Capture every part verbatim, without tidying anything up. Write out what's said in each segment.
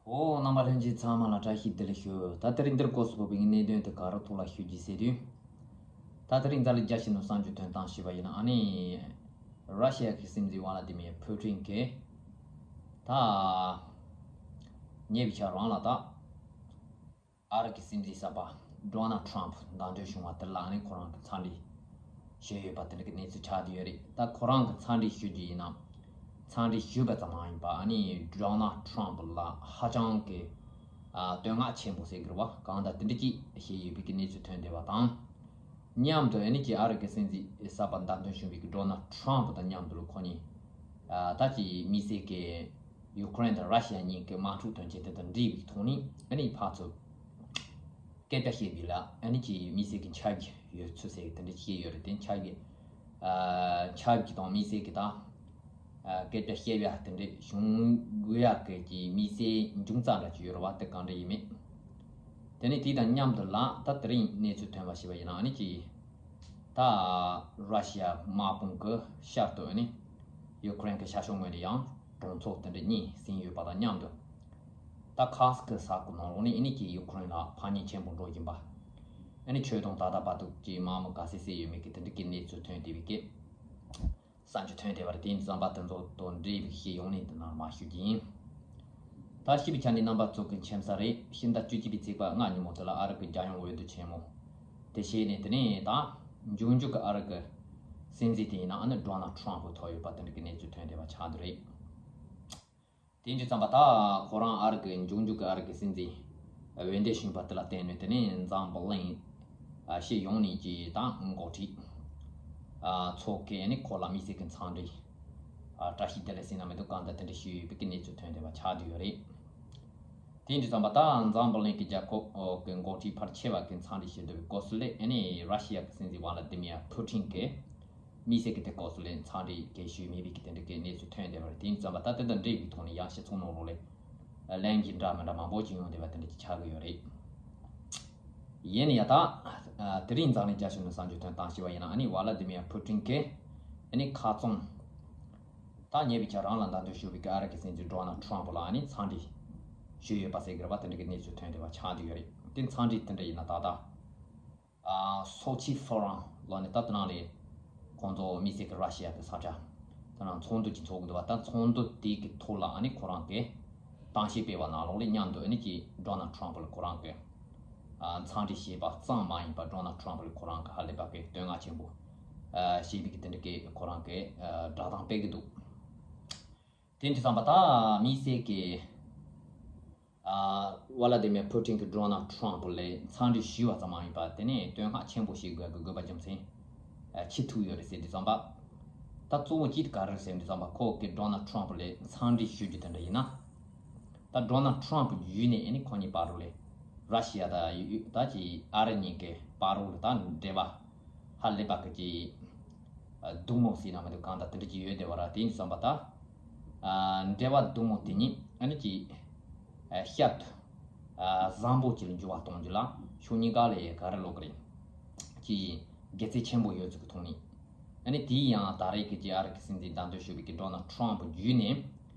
ཨོ། རྣམ་པ་ལྷན་རྒྱས་ཚང་མ་ལ་བཀྲ་ཤིས་བདེ་ལེགས་ཞུ། ད་དེ་རིང་འདིར་སྐོར་སུ་ཕོག་པའི་གནད་དོན་དེ་ག་རུ་ཐོག་ལ་ཞུ་རྒྱུ་ཟེར་དུས། ད་དེ་རིང་འཛམ་གླིང་རྒྱལ་སྤྱི་ནང་གསར་འགྱུར་ཐོན་སྟངས་ཞུས་པ་ཡིན་ན། ཨ་ནི་ར་ཤི་ཡ་གི་སྲིད་འཛིན་ཝ་ལ་དི་མིར་ཕུ་ཀྲིན་གྱིས་ད་ཉེ་བའི་ཆར་རང་ལ་ད་ཨ་རི་གི་སྲིད་འཛིན་གསར་པ་ཌོ་ནལ་ཊམ་ཕུ་བདམས་ཐོན་བྱུང་བ་དེ་ལ་ཨ་ནི་ཁོ་རང་གི་འཚམས་འདྲི་ཞུས་ཡོད་པ་དེ་འདྲ་གི་གནས་ཚུལ་ཆགས་བསྡད་ཡོད་རེད། ད་ཁོ་རང་གི་འཚམས་འདྲི་ཞུ་རྒྱུ་ཡིན་ན། འཚམས་འདྲི་ཞུས་པ་ཙམ་མ་ཡིན་པ། ཨ་ནི་ཌོ་ནལ་ཊམ་ཕུ་ལ་ཧ་ཅང་གི་ཨ་བསྟོད་བསྔགས་ཆེན་པོ་ཟེར་དགོས་རེད་པ། གང་ལྟར་དེ་འདྲ་ཅིག་བྱས་ཡོད་པའི་གི་གནས་ཚུལ་ཐོན་བསྡད་པ་དང་། མཉམ་དུ་ཨ་ནི་ཅིག་ཨ་རི་གི་སྲིད་འཛིན་གསར་པ་བདམས་ཐོན་བྱུང་བའི་གི་ཌོ་ནལ་ཊམ་ཕུ་དང་མཉམ་དུ་ལ་ཁོ་གཉིས་ཨ་ད་ཅིག་དམིགས་བསལ་གི་ཡུ་ཀེ་རེན་དང་ར་ཤི་ཡ་གཉིས་ཀྱི་དམག་འཁྲུག་དོན་རྐྱེན་དེ་དང་འབྲེལ་བའི་ཐོག་ནས་ཨ་ནི་ཕར་ཚུར་སྐད་ཆ་བཤད་པའི་ལ་ཨ་ནི་ཅིག་དམིགས་བསལ་གྱི་ཆ་རྒྱུས་ཡོད་ཚུལ་ཟེར་གྱི་དེ་འདྲ་བཤད་ཡོད་རེད། དེ་ཆ་རྒྱུས་ཨ་ཆ་རྒྱུས་དང་དམིགས་བསལ་གྱི་དང་ཨ་སྐད་ཆ་བཤད་ཡ་དེ་འདྲ་བྱུང་དགོས་ཡ་གི་ཅིག་དམིགས་བསལ་འབྱུང་རྩ་འདྲ་ཅིག་ཡོད་རེད་པ། དེ་གང་འདྲ་ཡིན་མིན། དེ་ནས་དེ་དང་མཉམ་དུ་ལ་ད་དེ་རིང་གནས་ཚུལ་ཐོན་པ་ཞིག་པ་ཡིན་ན། ཨ་ནི་ཅིག་ད་ར་ཤི་ཡ་དམག་དཔུང་གི་ཤར་དུ་ཨ་ནི་ཡུ་ཀེ་རེན་གྱི་ཤར་ཕྱོགས་ངོས་ནས་ཡང་གྲོང་ཚོ་དེ་འདྲ་གཉིས་ཟིན་ཡོད་པ་དང་མཉམ་དུ། ད་ཁར་སི་ཀི་ས་ཁུལ་ནང་ལོགས་ནས་ཨ་ནི་ཅིག་ཡུ་ཀེ་རེན་ལ་ཕར་ཉིན་ཆེན་པོ་འགྲོ་བཞིན་པ། ཨ་ནི་ཆོས་དང་ད་ལྟ་བར་དུ་ཅིག་དམག་མི་ག་ཚད་བསད་ཡོད་མེད་ཀྱི་དེ་འདྲ་གི་གནས་ཚུལ་ཐོན་བསྡད་པའི་སྐད། གསར་འགྱུར་ཐོན་བསྡད་པ་རེད། དེ་ཡིན་དུས་ཙམ་པ་དེ་ཚོ་དང་འབྲེལ་བའི་ཤེས་ཡོང་ནས་འདི་ནང་མར་ཞུ་རྒྱུ་ཡིན། ད་ཞིབ་པའི་ཆ་ནས་རྣམ་པ་ཚོ་གི་མཁྱེན་གསལ་རེད། ཕྱི་ཟླ་བཅུ་གཅིག་པའི་ཚེས་པ་ལྔ་ཉིན་མོ་དེ་ལ་ཨ་རི་གི་རྒྱལ་ཡོངས་འོས་བསྡུ་ཆེན་མོ་དེ་བྱས་ནས། དེ་ནས་ད་འབྱུང་འགྱུར་གྱི་ཨ་རི་གི་སྲིད་འཛིན་དེ་ཡིན་ན་ཨ་ནི་ཌོ་ནལ་ཊམ་ཕུ་ཐོབ་ཡོད་པ་དེ་འདྲ་གི་གནས་ཚུལ་ཐོན་བསྡད་པ་ཆགས་འདུག་རེད། དེ་ཡིན་དུས་ཙམ་པ་ད་ཁོ་རང་ཨ་རི་གི་འབྱུང་འགྱུར་གྱི་ཨ་རི་གི་སྲིད་འཛིན་འོས་འདེམས་ཞུས་པ་དེ་ལ་བརྟེན་ནས། དེ་ནས་འཛམ་བུ་གླིང་ཨ་སྤྱི་ཡོངས་ནས་ཀྱི་ད་འགོ་ཁྲིད་ཨ་ཚོ་གིས་ནི་ཁོ་ལ་དམིགས་བསལ་གྱི་འཚམས་འདྲི་ཨ་བཀྲ་ཤིས་བདེ་ལེགས་ཟེར་ན་མི་འདུག། གང་ལྟར་དེ་འདྲ་ཞུས་ཡོད་པའི་གི་གནས་ཚུལ་ཐོན་བསྡད་པ་ཆགས་བསྡད་ཡོད་རེད། དེ་ཡིན་དུས་ཙམ་པ་ད་འཛམ་བུ་གླིང་གི་རྒྱལ་ཁབ་ཀྱི་འགོ་ཁྲིད་ཕལ་ཆེ་བ་གིས་འཚམས་འདྲི་ཞུ་འདོད་པའི་སྐབས་སུ་ལས། ཨ་ནི་ར་ཤི་ཡ་གི་སྲིད་འཛིན་ཝ་ལ་དི་མི་ཡ་ཕུ་ཀྲིན་གྱིས་དམིགས་བསལ་གྱི་དེ་སྐབས་སུ་ལས་འཚམས་འདྲི་གལ་ཞུས་མེད་པའི་གི་དེ་འདྲ་གི་གནས་ཚུལ་ཐོན་བསྡད་པ་རེད། དེ་ཡིན་དུས་ཙམ་པ་ད་དེ་དང་འབྲེལ་བའི་ཐོག་ནས་ཡང་སྤྱི་ཚོགས་ནང་ལོགས་ལ་གླེང་གཞི་འདྲ་མི་འདྲ་མང་པོ་ཅིག་ཡོང་བསྡད་པ་དེ་འདྲ་ཅིག་ཆགས་ཀྱི་ཡོད་རེད། ཡིན་ན་ཡང་ད་དེ་རིང་འཛམ་གླིང་རྒྱལ་སྤྱི་ནང་གསར་འགྱུར་ཐོན་སྟངས་ཞུས་པ་ཡིན་ན། ཨ་ནི་ཝ་ལ་དི་མི་ཡ་ཕུ་ཀྲིན་གྱིས་ཨ་ནི་ཁ་རྩང་ད་ཉེ་བའི་ཆར་རང་ལ་བདམས་ཐོན་ཞུས་པའི་གི་ཨ་རི་གི་སྲིད་འཛིན་ཌོ་ནལ་ཊམ་ཕུ་ལ་ཨ་ནི་འཚམས་འདྲི་ཞུས་ཡོད་པ་ཟེར་གྱི་རེད་པ། དེ་འདྲ་གི་གནས་ཚུལ་ཐོན་བསྡད་པ་ཆགས་བསྡད་ཡོད་རེད། དེ་འཚམས་འདྲི་དེ་འདྲ་ཡིན་ན་ད་ལྟ་ཨ་སོ་ཆི་ཧྥོ་རམ་ལབ་ནས་ད་དེ་ནང་ལ་ཁོང་ཚོ་དམིགས་བསལ་གྱི་ར་ཤི་ཡ་གི་ས་ཆ་དེ་ནང་ཚོགས་འདུ་ཅིག་ཚོགས་ཀྱི་འདུག་པ། ད་ཚོགས་འདུ་དེ་གི་ཐོག་ལ་ཨ་ནི་ཁོ་རང་གིས་གཏམ་བཤད་སྤེལ་བ་ནང་ལོགས་ལ་མཉམ་དུ་ཨ་ནི་ཅིག་ཌོ་ནལ་ཊམ་ཕུ་ལ་ཁོ་རང་གིས་ཨ་འཚམས་འདྲི་ཞུས་པ་ཙམ་མ་ཡིན་པར་ཌོ་ནལ་ཊམ་ཕུ་ལ་ཁོ་རང་གིས་ཧ་ལས་པ་གི་བསྟོད་བསྔགས་ཆེན་པོ་ཨ་བྱས་པའི་གི་དེ་འདྲ་གི་ཁོ་རང་གིས་ཨ་བསྒྲགས་གཏམ་སྤེལ་གྱི་འདུག། དེ་འདྲ་ཙམ་པ་ད་དམིགས་བསལ་གྱི་ཨ་ཝ་ལ་དི་མིར་ཕུ་ཀྲིན་གྱིས་ཌོ་ནལ་ཊམ་ཕུ་ལ་འཚམས་འདྲི་ཞུས་པ་ཙམ་མ་ཡིན་པར་དེ་ནས་བསྟོད་བསྔགས་ཆེན་པོ་ཞིག་དགོས་དགོས་པ་རྒྱུ་མཚན་ཨ་ཅི་ཐུག་ཡོད་རེད་ཟེར་དུས་ཙམ་པ། ད་གཙོ་བོ་གཅིག་དེ་ག་རེ་རེད་ཟེར་དུས་ཙམ་པ། ཁོ་གིས་ཌོ་ནལ་ཊམ་ཕུ་ལ་འཚམས་འདྲི་ཞུ་རྒྱུ་དེ་འདྲ་ཡིན་ན། ད་ཌོ་ནལ་ཊམ་ཕུ་བརྒྱུད་ནས་ཨ་ནི་ཁོ་གཉིས་བར་དུ་ལ་ར་ཤི་ཡ་དང་ད་ཅིག་ཨ་རི་གཉིས་ཀྱི་བར་དུ་ལ་ད་འབྲེལ་བ་ཧ་ལས་པ་གི་ཅིག་སྡུག་མོ་ཟེར་ན་མི་འདུག། གང་ལྟར་དེ་འདྲ་ཅིག་ཡོད་བསྡད་པ་རེད། དེ་ཡིན་དུས་ཙམ་པ་ད་ཨ་འབྲེལ་བ་སྡུག་མོ་དེ་གཉིས་ཨ་ནི་ཅིག་ཨ་བསྐྱར་དུ་ཨ་བཟང་པོ་ཅིག་ལ་འགྱུར་བ་གཏོང་རྒྱུ་ལ་ཕྱོགས་གཉིས་ཀ་ལ་ག་རེ་ལབ་དགོས་རེད། ཅིག་དགེ་མཚན་ཆེན་པོ་ཡོད་ཚུལ་གྱི་ཐོག་ནས། ཨ་ནི་དེ་ཡང་ད་རེས་ཀྱི་ཅིག་ཨ་རི་གི་སྲིད་འཛིན་བདམས་ཐོན་ཞུས་པའི་གི་ཌོ་ནལ་ཊམ་ཕུ་བརྒྱུད་ནས་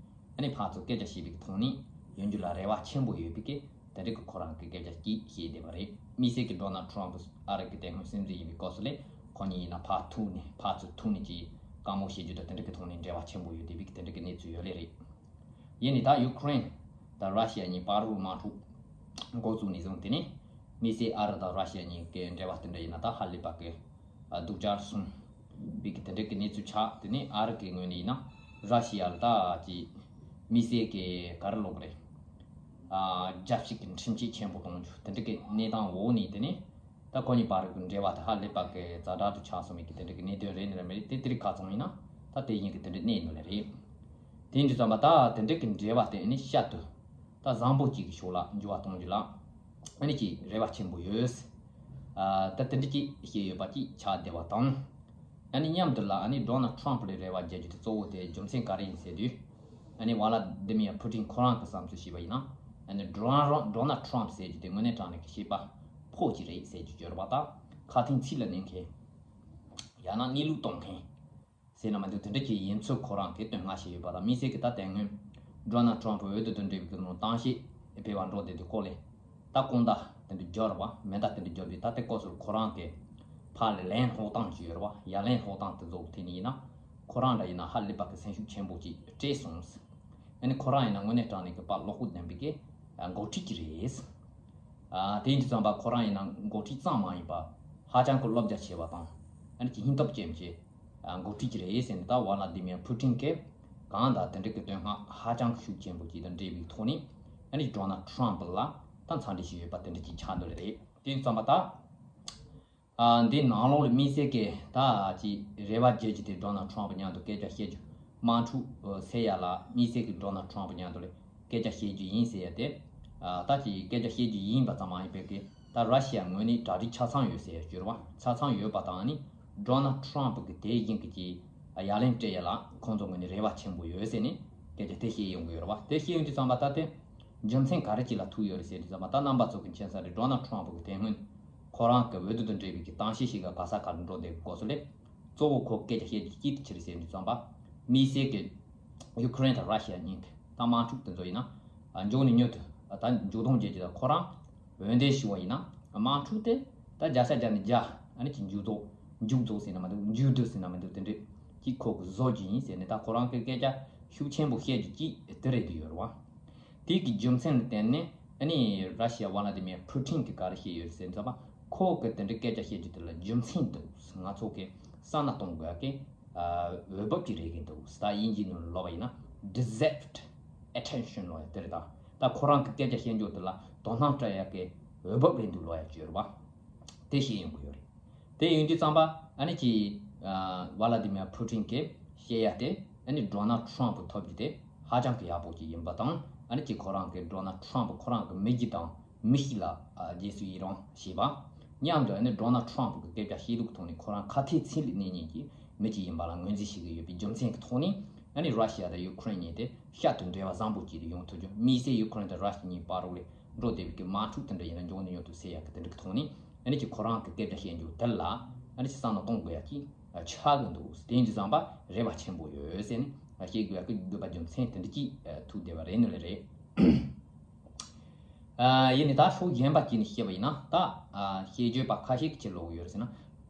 ཨ་ནི་ཕར་ཚུར་སྐད་ཆ་བཤད་པའི་གི་ཐོག་ནས་ཡོང་རྒྱུ་ལ་རེ་བ་ཆེན་པོ་ཡོད་པའི་གི་དེ་འདྲ་གི་ཁོ་རང་གི་སྐད་ཆ་ཅིག་བཤད་བསྡད་པ་རེད། དམིགས་བསལ་གྱི་ཌོ་ནལ་ཊམ་ཕུ་ཨ་རི་གི་དེ་སྔོན་སྲིད་འཛིན་ཡིན་པའི་སྐབས་སུ་ལས་ཁོ་གཉིས་ཡིན་ན་ཕར་ཐུག་ནས་ཕར་ཚུར་ཐུག་ནས་ཅིག་བཀའ་མོལ་བྱེད་རྒྱུ་དང་དེ་འདྲ་གི་ཐོག་ནས་འབྲེལ་བ་ཆེན་པོ་ཡོད་བསྡད་པའི་གི་དེ་འདྲ་གི་གནས་ཚུལ་ཡོད་ལེ་རེད། ཡིན་ནའི་ད་ཡུ་ཀེ་རེན་དང་ར་ཤི་ཡ་གཉིས་བར་དུ་དམག་འཁྲུག་འགོ་བཙུགས་ནས་བཟུང་། དེ་ནས་དམིགས་བསལ་ཨ་རི་དང་ར་ཤི་ཡ་གཉིས་ཀྱི་འབྲེལ་བ་དེ་འདྲ་ཡིན་ན་ད་ཧ་ལས་པ་གི་སྡུག་ཅག་སོང་བའི་གི་དེ་འདྲ་གི་གནས་ཚུལ་ཆགས། དེ་ནས་ཨ་རི་གི་ངོས་ནས་ཡིན་ན་ར་ཤི་ཡ་ལ་ད་ཅིག་དམིགས་བསལ་གི་ག་རེ་ལབ་དགོས་རེད། ཨ་རྒྱབ་བཤིག་གི་ཁྲིམས་ཆད་ཆེན་པོ་གཏོང་རྒྱུ་དེ་འདྲ་གི་གནས་སྟངས་འོག་ནས། དེ་ནས་ད་ཁོ་གཉིས་བར་གྱི་འབྲེལ་བ་དེ་ཧ་ལས་པ་གི་ཛ་དྲག་ཏུ་ཆགས་སོང་བའི་གི་དེ་འདྲ་གི་གནད་དོན་རེད་ནི་རེད་མི་རེད། དེ་དེ་རིང་ཁ་ཚང་ཡིན་ན་ད་དེ་བཞིན་གི་དེ་འདྲ་གནས་ཡོད་ལེ་རེད། དེ་འདྲ་ཙམ་པ་ད་དེ་འདྲ་གི་འབྲེལ་བ་དེ་ནི་བསྐྱར་དུ་ད་བཟང་པོ་གཅིག་གི་ཕྱོགས་ལ་འགྱུར་བ་གཏོང་རྒྱུ་ལ་ཨ་ནི་ཅིག་རེ་བ་ཆེན་པོ་ཡོད། ཨ་ད་དེ་འདྲ་ཅིག་བཤད་ཡོད་པ་ཅིག་ཆགས་བསྡད་པ་དང་། ཨ་ནི་མཉམ་དུ་ལ་ཨ་ནི་ཌོ་ནལ་ཊམ་ཕུ་ལ་རེ་བ་རྒྱག་རྒྱུ་དེ་གཙོ་བོ་དེ་རྒྱུ་མཚན་ག་རེ་ཡིན་ཟེར་དུས། ཨ་ནི་ཝ་ལ་དི་མི་ཡ་ཕུ་ཀྲིན་ཁོ་རང་གི་བསམ་ཚུལ་བཤད་པ་ཡིན་ན། ཨ་ནི་ཌོ་ནལ་ཌོ་ནལ་ཊམ་ཕུ་ཟེར་རྒྱུ་དེ་དངོས་གནས་དྲང་གནས་ཀྱི་བཤད་པ་ཕོ་གཅིག་རེད་ཟེར་རྒྱུ་ཡོད་རེད་པ། ད་ཁ་ཐུག་ཚིག་ལ་གནས་མཁན། ཡང་ན་གནས་ལུགས་གཏོང་མཁན་ཟེར་ན་མི་འདུག། དེ་འདྲ་ཅིག་ཡིན་ཚུལ་ཁོ་རང་གིས་བསྟོད་བསྔགས་བྱས་ཡོད་པ་དང་། དམིགས་བསལ་གྱི་ད་དེ་སྔོན་ཌོ་ནལ་ཊམ་ཕུ་འོས་བསྡུ་དང་འབྲེལ་བའི་གི་ནང་གཏམ་བཤད་ སྤེལ་བ་འགྲོ་བསྡད་དུས་སྐོར་ལས། ད་གོང་ད་དེ་འདྲ་བརྗོད་ར་བ་མེ་མདའ་དེ་འདྲ་བརྗོད་པའི་ད་ལྟའི་སྐབས་སུ་ཁོ་རང་གི་ཕར་ལ་ལན་ཧོག་ཏང་ཅིག་ཡོད་ར་བ། ཡ་ལན་ཧོག་ཏང་དེ་ཚོ་དེ་ནི་ཡིན་ན་ཁོ་རང་འདྲ་ཡིན་ན་ཧ་ལས་པ་གི་སེམས་ཤུགས་ཆེན་པོ་ཅིག་སྤྲད་སོང་། ཨ་ནི་ཁོ་རང་ཡིན་ན་དངོས་གནས་དྲང་གནས་ཀྱི་པ་བློ་ཁོག་ལྡན་པའི་གི་འགོ་ཁྲིད་ཅིག་རེད། ཨ་དེ་ཡིན་དུས་ཙམ་པ་ཁོ་རང་ཡིན་ན་འགོ་ཁྲིད་ཙམ་མ་ཡིན་པ་ཧ་ཅང་གི་བློ་རྒྱ་ཆེ་བ་དང་ཨ་ནི་ཀྱི་སྙིང་སྟོབས་ཅན་གྱི་འགོ་ཁྲིད་ཅིག་རེད་ཟེར་ནས། ད་ཝ་ལ་དི་མིར་ཕུ་ཊིན་གྱིས་གང་ལྟར་དེ་འདྲ་གི་དོན་སྔ་ཧ་ཅང་གི་ཤུགས་ཆེན་པོ་ཅིག་དང་འབྲེལ་བའི་ཐོག་ནས་ཨ་ནི་ཌོ་ནལ་ཊམ་ཕ་ལ་ད་འཚམས་འདྲི་ཞུས་ཡོད་པ་དེ་འདྲ་ཅིག་ཆགས་འདུག་ལེ་རེད། དེ་ཡིན་དུས་ཙམ་པ་ད། ཨ་འདི་ནང་ལོགས་ལ་དམིགས་བསལ་གྱི་ད་ཅིག་རེ་བ་བརྗེད་ཀྱི་དེ་ཌོ་ནལ་ཊམ་ཕ་མཉམ་དུ་སྐད་ཆ་བཤད་རྒྱུ་དམག་འཁྲུག་སེལ་ཡ་ལ་དམིགས་བསལ་གྱི་ཌོ་ནལ་ཊམ་ཕ་མཉམ་དུ་ལ་སྐད་ཆ་བཤད་རྒྱུ་ཡིན་ཟེར་ཡ་དེ། ཨ་ད་ཅིག་སྐད་ཆ་བཤད་རྒྱུ་ཡིན་པ་ཙམ་མ་ཡིན་པའི་གི་ད་ར་ཤི་ཡ་ངོས་ནས་གྲ་སྒྲིག་ཆ་ཚང་ཡོད་ཟེར་ཡ་བསྒྱུར་བ་ཆ་ཚང་ཡོད་པ་དང་ནི་ཌོ་ནལ་ཊམ་ཕ་གི་དེ་བཞིན་གྱི་ཅིག་ཡ་ལན་སྤྲད་ཡ་ལ་ཁོང་ཚོ་ངོས་ནས་རེ་བ་ཆེན་པོ་ཡོད་ཟེར་ནས་སྐད་ཆ་དེ་བཤད་ཡོང་གི་ཡོད་རེད་བ། དེ་བཤད་ཡོང་དུས་ཙམ་པ་ད་དེ་རྒྱུ་མཚན་ག་རེ་ཅིག་ལ་ཐུག་ཡོད་རེད་ཟེར་དུས་ཙམ་པ་ད་རྣམ་པ་ཚོ་གི་མཁྱེན་གསལ་རེད། ཌོ་ནལ་ཊམ་ཕ་གི་དེ་སྔོན་ཁོ་རང་གི་འོས་བསྡུ་དང་འབྲེལ་བའི་གི་གཏམ་བཤད་ཞིག་ག་ག་ས་ག་ལ་འགྲོ་བསྡད་དགོས་སོ་ལེ། གཙོ་བོ་ཁོ་སྐད་ཆ་བཤད་རྒྱུ་གཅིག་དེ་ཅི་རེད་ཟེར་དུས་ཙམ་པ། དམིགས་བསལ་གྱི་ཡུ་ཀེ་རེན་དང་ར་ཤི་ཡ་གཉིས་ཀྱི་ད་དམག་འཁྲུག་དེ་ཚོ་ཡིན་ན་མགྱོགས་ནས་མྱུར་དུ་ད་མཇུག་སྡོམ་བྱེད་རྒྱུ་དང་ཁོ་རང་འོས་འདེམས་ཞུ་བ་ཡིན་ན་དམག་འཁྲུག་དེ་ད་བརྒྱ་ཆ་བརྒྱ་ནས་བརྒྱ་ཨ་ནི་ཅིག་མཇུག་རྫོགས་མཇུག་རྫོགས་ཟེར་ན་མ་འདུག་མཇུག་བསྡུ་ཟེར་ན་མ་འདུག་དེ་འདྲས་ཅིག་ཁོ་གི་བཟོ་རྒྱུ་ཡིན་ཟེར་ནས་ད་ཁོ་རང་གི་སྐད་ཆ་ཤུགས་ཆེན་པོ་བཤད་རྒྱུ་ཅིག་དེ་རེད་དུ་ཡོད་རེད་བ། དེ་གི་རྒྱུ་མཚན་ལ་བརྟེན་ནས་ཨ་ནི་ར་ཤི་ཡ་ཝ་ལ་དི་མིར་ཕུ་ཊིན་གྱིས་ག་རེ་བཤད་ཡོད་ཟེར་ཙམ་པ་ཁོ་གི་དེ་འདྲའི་སྐད་ཆ་བཤད་རྒྱུ་དེ་ལ་རྒྱུ་མཚན་འདུག་ང་ཚོ་གི་བསམ་བློ་གཏོང་དགོས་ཀྱི་འོས་བབ་ཅིག་རེད་ཀྱི་འདུག་ད་དབྱིན་ཇིའི་ནང་ལ་ལབ་པ་ཡིན་ན་deserved attention ལབ་ཡ་དེ་རེད། ད་ད་ཁོ་རང་གི་སྐད་ཆ་བཤད་རྒྱུ་དེ་ལ་དོ་སྣང་སྤྲད་ཡ་གི་འོས་བབ་རེད་འདུག་ལབ་ཡ་ཅིག་ཡོད་རེད་བ། དེ་བཤད་ཡོང་གི་ཡོད་རེད། དེ་ཡིན་དུས་ཙམ་པ་ཨ་ནི་ཅིག་ཝ་ལ་དི་མིར་ཕུ་ཊིན་གྱིས་བཤད་ཡ་དེ་ཨ་ནི་ཌོ་ནལ་ཊམ་ཕ་ཐོབ་རྒྱུ་དེ་ཧ་ཅང་གི་ཡག་པོ་ཅིག་ཡིན་པ་དང་ཨ་ནི་ཅིག་ཁོ་རང་གི་ཌོ་ནལ་ཊམ་ཕ་ཁོ་རང་གི་མི་གཞི་དང་མི་གཤིས་ལ་རྗེས་སུ་ཡི་རང་བྱས་པ་མཉམ་དུ་ཨ་ནི་ཌོ་ནལ་ཊམ་ཕ་གི་སྐད་ཆ་བཤད་ལུགས་ཐོག་ནས་ཁོ་རང་ཁ་ཐེ་ཚིག་ལ་གནས་མཁན་གྱི་མི་གཅིག་ཡིན་པ་ལ་ངོས་འཛིན་བྱེད་ཀྱི་ཡོད་པའི་རྒྱུ་མཚན་གྱི་ཐོག་ནས་ཨ་ནི་ར་ཤི་ཡ་དང་ཡུ་ཀེ་རེན་གཉིས་དེ་ཤར་དུ་འབྲེལ་བ་བཟང་པོ་ཅིག་ཡོང་ཐུབ་རྒྱུ། དམིགས་བསལ་ཡུ་ཀེ་རེན་དང་ར་ཤི་ཡ་གཉིས་བར་ལ་འགྲོ་བསྡད་པའི་གི་དམག་འཁྲུག་དེ་འདྲ་ཡིན་ན་མགྱོགས་ནས་མྱུར་དུ་སེལ་ཡག་གི་དེ་འདྲ་གི་ཐོག་ནས་ཨ་ནི་ཅིག་ཁོ་རང་གི་སྐད་ཆ་བཤད་རྒྱུ་དེ་ལ་ཨ་ནི་ཅིག་བསམ་བློ་གཏོང་དགོས་ཡག་ཅིག་ཆགས་ཀྱི་འདུག་དེ་ཡིན་དུས་ཙམ་པ་རེ་བ་ཆེན་པོ་ཡོད་ཟེར་ནས་བཤད་དགོས་ཡག་གི་དགོས་པ་རྒྱུ་མཚན་དེ་འདྲ་ཅིག་ཐུག་བསྡད་པ་རེད་ནི་ལེ་རེད། ཨ་ཡིན་ནི་ད་ཕྱོགས་གཞན་པ་གཅིག་ནས་བཤད་པ་ཡིན་ན་ད་ཨ་བཤད་རྒྱུ་པ་ཁ་ཤས་ཀྱིས་ལབ་ཀྱི་ཡོད་རེད་ཟེར་ན།